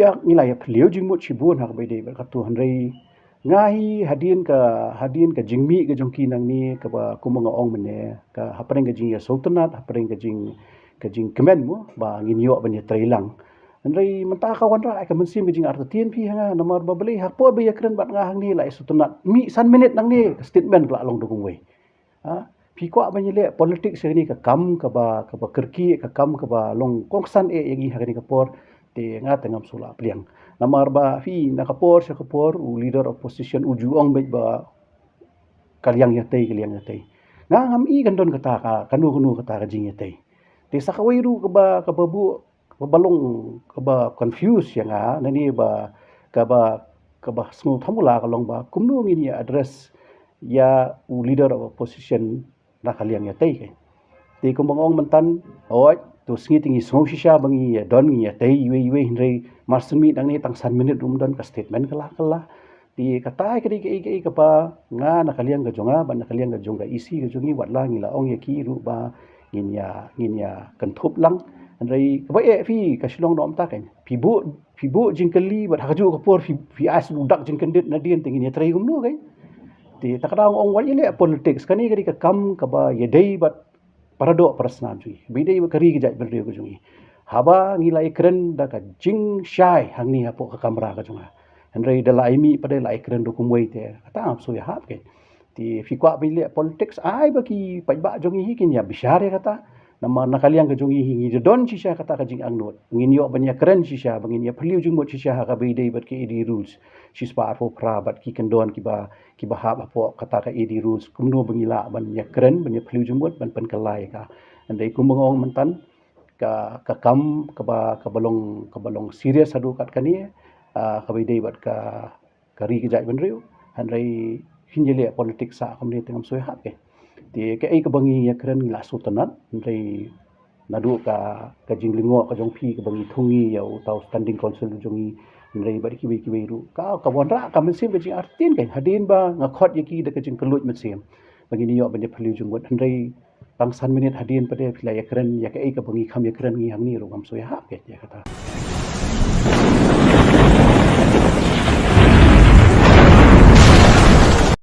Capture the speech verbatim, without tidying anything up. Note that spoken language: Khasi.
Ïa ngi la ïa phylliew jingmut shibun ha kaba ïadei bad katu, hynrei nga hi hadien ka, hadien ka jingmih ka jong ki nangne, kaba kumba nga ong mynne, ka hapdeng ka jingïasngewtynnat, hapdeng ka jing, ka jingkmen mo ba ngin ïoh ban ïatreilang. Hynrei mynta ka wanrah ïa ka mynsiem ka jingartatien phi ha nga, namar ba balei ha por ba ïakren bad nga hangne la ïasngewtynnat, mih san minit nangne ka statement ka la long da kumwei. Ha, phi kwah ban ïaleh politics ïa kane ka kam kaba, kaba kyrkieh, ka kam kaba long kongsan eh ïa ngi ha kane ka por, te nga te ngam shu lah pliang. Namar ba phi, na ka por sha ka por u leader opposition u ju ong beit ba ka liang ïatei, ka liang ïatei. Nga ngam i kan don kata ka, kano kano kata ka jingïatei. Te sa kawei ruh kaba, kaba buh, kaba long, kaba confuse ïa nga nangne ba, kaba, kaba sngewthuh mula ka long ba kumno ngin ïa address ïa u leader of opposition na ka liang ïatei. Te kumba nga ong myntan, oi, to sngi te ngi sngew shisha ba ngi ïa don, ngi ïatei iwei iwei, hynrei mar shen mih nangne tang san minit ruh ym don, ka statement ka la, ka la. Te kata ka dei kaei kaei kaba nga na ka liang ka jong nga bad na ka liang ka jong ka E C ka jong ngi, wat la ngi la ong ïa ki ruh ba ngin ïa, ngin ïa kynthup lang. Hynrei kaba eh phi, ka Shillong Dohmata kein, phi buh, phi buh jingkylli bad ha kajuh ka por phi, phi ïa shu dak jingkyndit, nadien te ngin ïatrei kumno kein. Te ta ka daw nga ong wat ïaleh politics, kane ka dei ka kam kaba ïadei bad para doh para snam jong ngi, ba ïadei bad ka ri ka jaitbynriew ka jong ngi. Haba ngi la ïakren da ka jingshai hangne hapoh ka kamra ka jong nga, hynrei da la ïa mih pat da la ïakren da kumwei, te kata ngam shu ïahap kein. Te phi kwah ban ïaleh politics, ai ba ki paidbah jong ngi hi kin ïa bishar ïa kata. Namar na ka liang ka jong ngi hi ngi da don shisha kata ka jingangnud, ngin ïoh ban ïakren shisha, ba ngin ïa phylliew jingmut shisha ha kaba ïadei bad ka A D rules shispah arphew phra bad ki kyndon kiba, kiba hap hapoh kata ka A D rules, kumno ba ngi lah ban ïakren, ban ïa phylliew jingmut, ban pynkylla ïa ka. Hynrei kumba nga ong myntan, ka, ka kam kaba, kaba long, kaba long serious haduh katne, ah, kaba ïadei bad ka, ka ri ka jaitbynriew, hynrei phin ïaleh politics sa kumne te ngam shu ïahap kein. Te kaei kaba ngi ïakren ngi la sngewtynnat, hynrei naduh ka, ka jinglyngngoh ka jong phi kaba ngi thung ngi ïa uta u standing council ka jong ngi, hynrei bad kiwei kiwei ruh, ka, ka wanrah ka mynsiem ka jingartatien kein, hadien ba nga khot ïa ki da ka jingkylluid mynsiem ba ngin ïoh ban ïa phylliew jingmut, hynrei tang san minit hadien pat de phi la ïakren ïa kaei kaba ngi kham ïakren ngi hangne ruh ngam shu ïahap kein ïa kata.